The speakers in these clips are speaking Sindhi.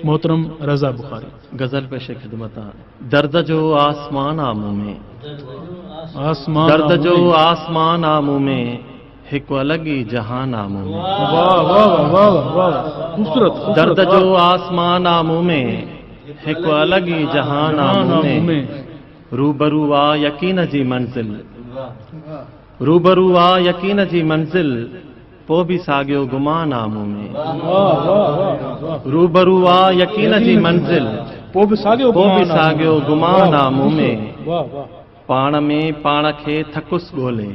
محترم رضا بخاري. غزل پيش خدمت آ. درد جو آسمان آ مون ۾. آسمان درد جو آسمان آ مون ۾. هڪ الڳ ئي جهان آ مون ۾. واه واه واه واه خوبصورت خوبصورت درد جو آسمان آ مون ۾. هڪ الڳ ئي جهان آ مون ۾. روبرو آ يقين جي منزل. روبرو آ يقين جي منزل. پو به ساڳيو گمان آ مون ۾. روبرو آ يقين جي منزل. پو به ساڳيو گمان آ مون ۾. پاڻ ۾ پاڻ کي ٿڪس ڳولي.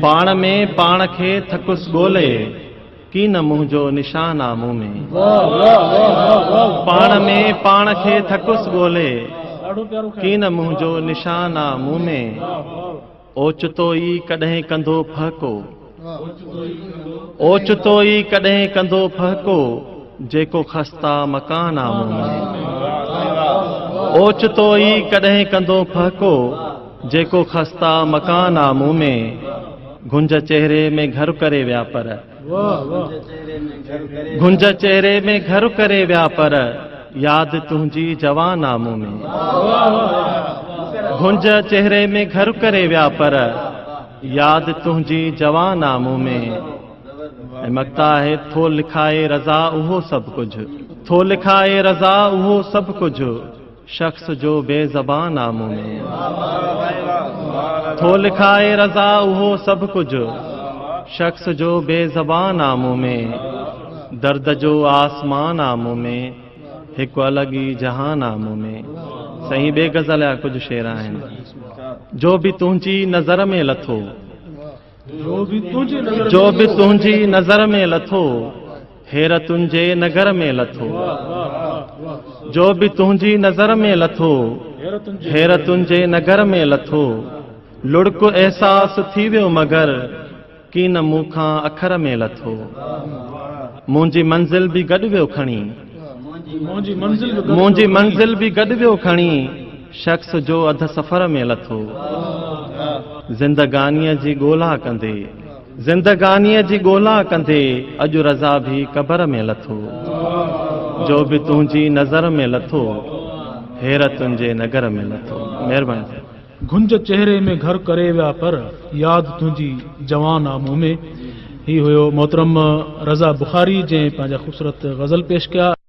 پاڻ ۾ پاڻ کي ٿڪس ڳولي. ڪي نه منهنجو نشان آ مون ۾. پاڻ ۾ پاڻ کي ٿڪس ڳولي. ڪي نه منهنجو نشان آ مون ۾. اوچتو ئي ڪڏهن ڪندو ڦهڪو. اوچتو ئي ڪڏهن ڪندو ڦهڪو، جيڪو خستا مڪان آ مون ۾. اوچتو ئي ڪڏهن ڪندو ڦهڪو، جيڪو خستا مڪان آ مون ۾. گهنج چهري ۾ گهر ڪري ويا پر. گهنج چهري ۾ گهر ڪري ويا پر ياد تنهنجي جوان آ مون ۾. گهنج چهري ۾ گهر ڪري ويا پر ياد تنهنجي جوان آ مون ۾. ۽ مقطع آهي ٿو لکائي رضا اهو سڀ ڪجهه. ٿو لکائي رضا اهو سڀ ڪجهه شخص جو بي زبان آ مون ۾. ٿو لکائي رضا اهو سڀ ڪجهه شخص جو بي زبان آ مون ۾. درد جو آسمان آ مون ۾. هڪ الڳ ئي جهان آ مون ۾. سائين ٻي غزل جا ڪجهه شعر آهن. جو به تنهنجي نظر ۾ لٿو. جو به تنهنجي نظر ۾ لٿو. حيرتن جي نگر ۾ لٿو. جو به تنهنجي نظر ۾ لٿو. حيرتن جي نگر ۾ لٿو. لڙڪ احساس ٿي ويو مگر. ڪي نه مون کان اکر ۾ لٿو. منهنجي منزل به گڏ ويو کڻي. منهنجي منزل به گڏ ويو کڻي. شخص جو اڌ سفر ۾ لٿو. زندگانيء جي ڳولا ڪندي. زندگانيء جي ڳولا ڪندي اڄ رضا ڀي قبر ۾ لٿو. جو به تنهنجي نظر ۾ لٿو. حيرتن جي نگر ۾ لٿو. مهرباني سائين. گهنج چهري ۾ گهر ڪري ويا پر ياد تنهنجي جوان آ مون ۾. هي هيو محترم رضا بخاري جنهن پنهنجا خوبصورت غزل پيش ڪيا.